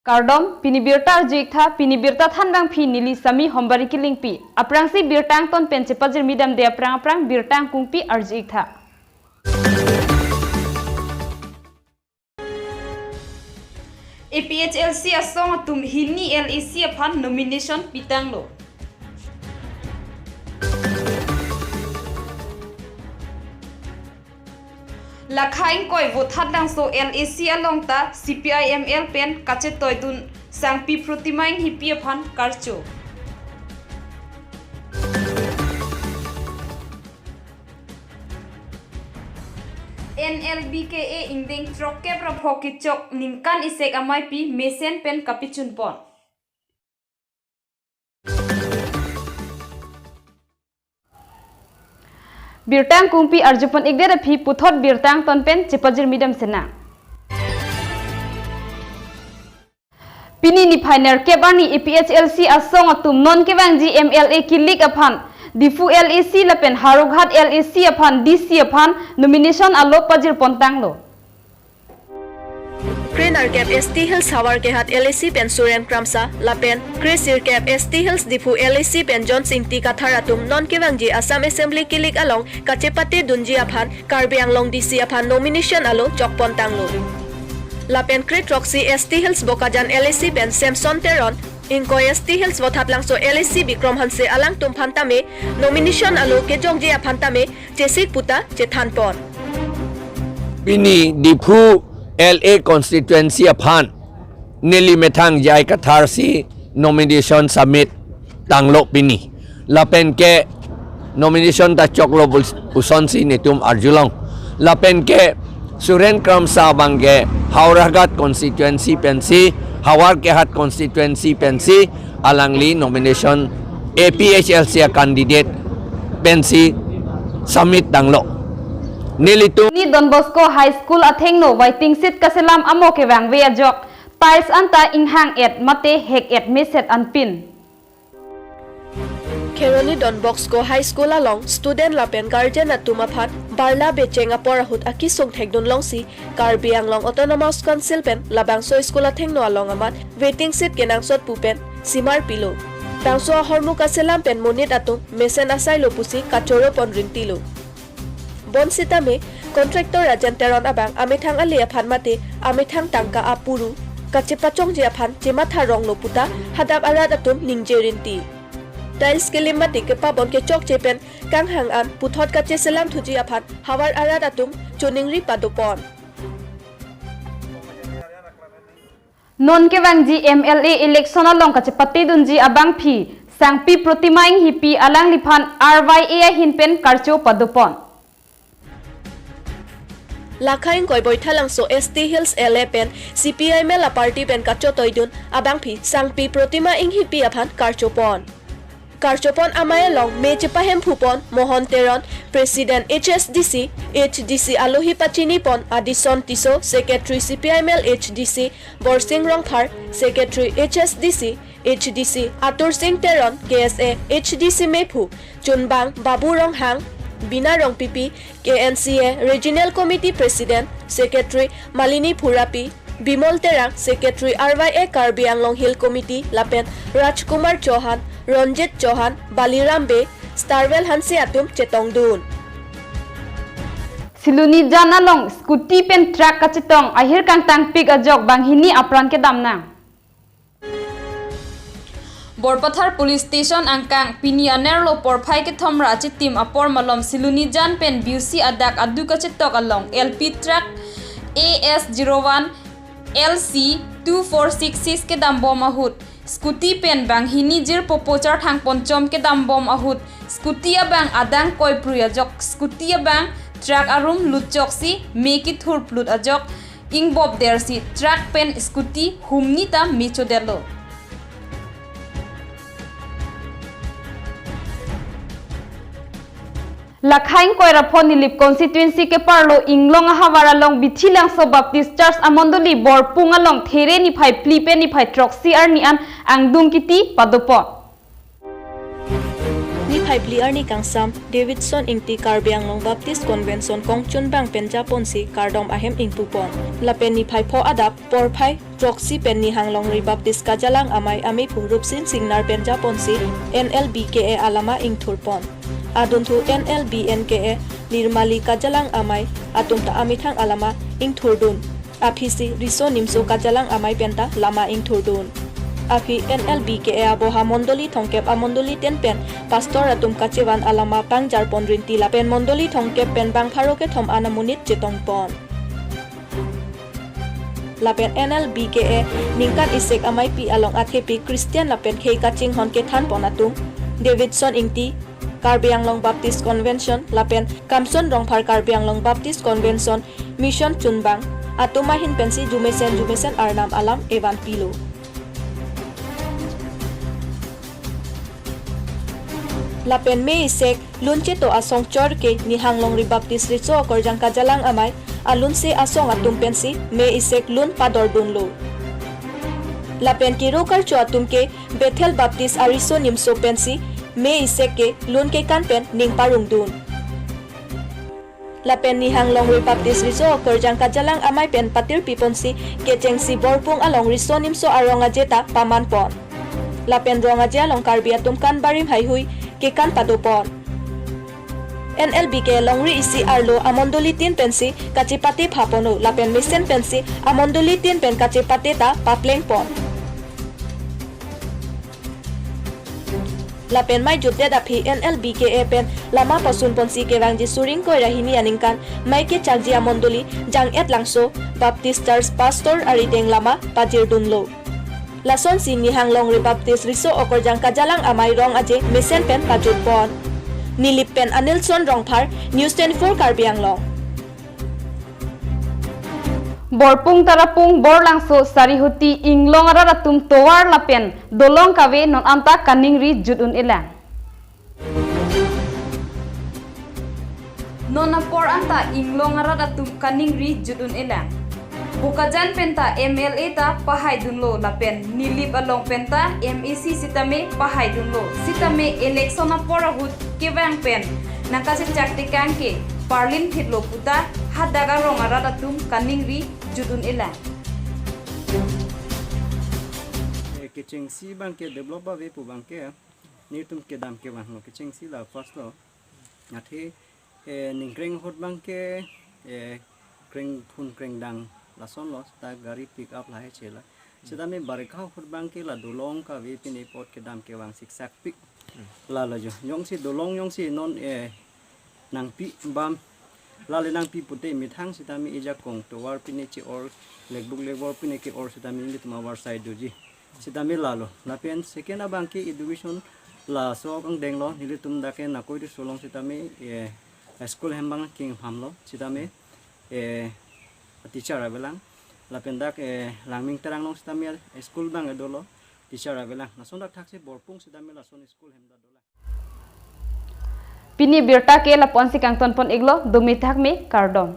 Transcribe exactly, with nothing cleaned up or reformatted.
Kardom, pini birta arju-ik tha, pini birta thanbangpi neli Sami Hombari Killingpi. Aphrangsi birta angton pen chepajirmi damde aphrang aphrang birta angkungpi arju-ik tha. A P H L C asong atum hini L A C aphan nomination pitanglo. Lakha ingkoi Vothatlangso L A C along ta C P I M L pen kachetoidun Sangpi Protima Inghipi aphan karcho. N L B K A ingdeng throkkep ra pho kechok ningkan isek ameipi mesen pen kapichunpon. Birta angkungpi arjupon-ikdet aphi puthot birta angton pen chepajirmi dam sinang. Pini niphai nerkep arni A P H L C asong atum non kevangji M L A kilik aphan Diphu L A C lapen Howraghat L A C aphan D C aphan nomination alo pajirpontanglo. Krenerkep S T Hills Howraghat L A C pen Suren Kramsa lapen kresirkep S T Hills Diphu L A C pen Johnson Ingti Kathar atum non kevangji Assam Assembly kilik along kachepatedunji aphan Karbi Anglong D C aphan nomination alo chokpontanglo. Lapen krethroksi S T Hills Bokajan L A C pen Samson Teron, ingkoi S T Hills Vothatlangso L A C Bikrom Hanse alangtum aphan tame nomination alo kejokji aphan tame chesik puta chethanpon. Pini Diphu L A constituency aphan neli methang J I Kathar si nomination submit tanglo pini. Lapen ke nomination ta choklo bul-, pusonsi netum arjulong. Lapen ke Suren Kramsa abangke Howraghat constituency pensi, Howraghat constituency pensi alangli nomination A P H L C a candidate pensi submit tanglo. Nelitum ni Don Bosco High School athengno waiting shed kaselam amo kevangve ajok tiles anta inghang-et mate hek-et meset anpin. Kheroni Don Bosco High School along student lapen guardian atum aphan barla becheng apor ahut akesung thekdun longsi Karbi Anglong Autonomous Council pen labangso school athengno along amat waiting shed kenangsot pu pen simar pilo. Bangso ahormu kaselam pen monit atum mesen asailo pusi kachoro pon rintilo. Bonsitame contractor Rajen Teron abang amethang ale aphan mate amethang tangka apuru kachepachongji aphan chematha ronglo puta hadap arat atum ningje rinti. Tiles kelim mate kepabon kechokche pen kanghang an puthot kacheselam thuji aphan havar arat atum choningri padopon. Non kevangji M L A election along kachepatedunji abangpi Sangpi Protima Inghipi alangliphan R Y A ahin pen karcho padopon. Lakha ingkoi Boithalangso S T Hills L A pen C P I M L a party pen kachetoidun abangpi Sangpi Protima Inghipi aphan karchopon. Karchopon amei along me chepahemphupon Mohon Teron, President H S D C, H D C alohi pachinipon Adison Tisso, Secretary C P I M L H D C, Borsing Rongphar, Secretary H S D C, H D C, Atur Singh Teron, K S A, H D C mephu, Chunbang, Babu Ronghang, Bina Rongpipi, K N C A Regional Committee President, Secretary Malini Phurapi, Bimol Terang, Secretary R Y A Karbi Anglong Hill Committee, lapen Rajkumar Chauhan, Ranjit Chauhan, Baliram Bey, Starwell Hanse atum chetongdun. Silonijan along scooty pen truck kachetong ahir kangtangpik ajok banghini apran kedamnang. Borpathar Police Station angkang pini anerlo porphai kethom ra achitim apor malom Silonijan pen B U C adak adu kachetok along L P truck A S zero one L C two four six six kedambom ahut scooty pen banghini jirpo pochar thangponchom kedambom ahut scooty abang adang koiprui ajok scooty abang truck arum lutchoksi me kithurplut ajok ingbop dersi truck pen scooty humni ta me chodetlo. Lakha ingkoi ra pho Nilip constituency keparlo Inglong ahavar along Bithilangso Baptist Church amondoli Borpung along There niphai phli pen niphai throksi arni an angdung kiti padopon. Niphai phli arni kangsam Davidson Ingti Karbi Anglong Baptist Convention Kongchunbang pen japonsi kardom ahem ingpupon. Lapen niphai pho adap porphai throksi pen Nihang Longri Baptist Kajalang Amei amephu Rupsin Singnar pen japonsi N L B K A alama ingthurpon. Adunthu N L B N K A Nirmali Kajalang Amei atumta amethang alama ingthurdun. Aphisi Riso Nimso Kajalang Amei penta lama ingthurdun. Aphi N L B K A aboha mondoli thomkep amondolitin pen pastor atum kachevan alama pangjarpon rinti lapen mondoli thomkep pen bang pharo kethom an amonit chetongpon. Lapen N L B K A ningkan isek ameipi along athepi Christian lapen khei kachinghon kethanpon atum Davidson Ingti Karbi Anglong Baptist Convention lapen Kamson Rongphar Karbi Anglong Baptist Convention Mission Chunbang atum ahin pensi jumesen jumesen arnam alam evanpilo. Lapen me isek lun cheto asong chor ke Nihang Longri Baptist Riso Okorjang Kajalang Amei alunse asong atum pensi me isek lun padordunlo. Lapen kiro karcho atum ke Bethel Baptist Ariso Nimso pensi me isek ke lun kekan pen ning parongdun. Lapen Nihang Longri Baptist Riso Okorjang Kajalang Amei pen patirpiponsi kechengsi Borpung along Riso Nimso arong aje ta pamanpon. Lapen rong aje along Karbi atum kan barim haihui kekan padopon. N L B K A longri isi arlo amondolitin pensi kachepate phapono lapen mesen pensi amondolitin pen kachepate ta paplengpon. Lapen mei jutdet aphi N L B K A pen lama pasunponsi kevangji suring koira hini aningkan mei kechakji amondoli Jang-et Langso Baptist Church Pastor arideng lama pajirdunlo. Lasonsi Nihang Longri Baptist Riso Okorjang Kajalang Amei rong aje mesen pen pajutpon. Nilip pen Anilson Rongphar, News twenty-four Karbi Anglong. Borpung Tarapung Borlangso Sarihuti Inglong arat atum tovar lapen dolong kave non anta kaningri jut un-elang. Non apor anta Inglong arat atum kaningri jut un-elang. Bokajan penta M L A ta pahaidunlo lapen Nilip along penta M A C sitame pahaidunlo. Sitame election apor ahut kevang pen nangkachechak tekang ke parlin thitlo puta hadak arong arat atum kaningri jut un-elang. Eh, kechengsi abang ke develop ave pu abang ke, nelitum kedam kevanglo kechengsi la first lo. Athe, eh, ningkreng ahut abang ke, eh, krengphun krengdang lasonlo, seta gari pick up lahai chela. Sitame barikha ahut abang ke la dolong kave pine apot kedam kevang siksak pik. Lalo jo. Jongsi dolong jongsi non, eh, nangpi bam. Lale nangpi pute methang sitame ejakong tovar pine che-or, lekbuk lekbor pine ke-or sitame nelitum avar side doji. Sitame lalo. Lapen second abang ke education laso kangdenglo nelitum dak ke Nakoi Riso along sitame, eh, school hem abang kingphamlo. Sitame, eh, teacher avelang. Lapen dak, eh, Langming Terang along sitame school abang dolo. Teacher avelang. Lason dak thaksi Borpung sitame lason school hem ta dolang. Pini birta ke lapu-ansi kangtonpon-iklo, dumi thakme, kardom.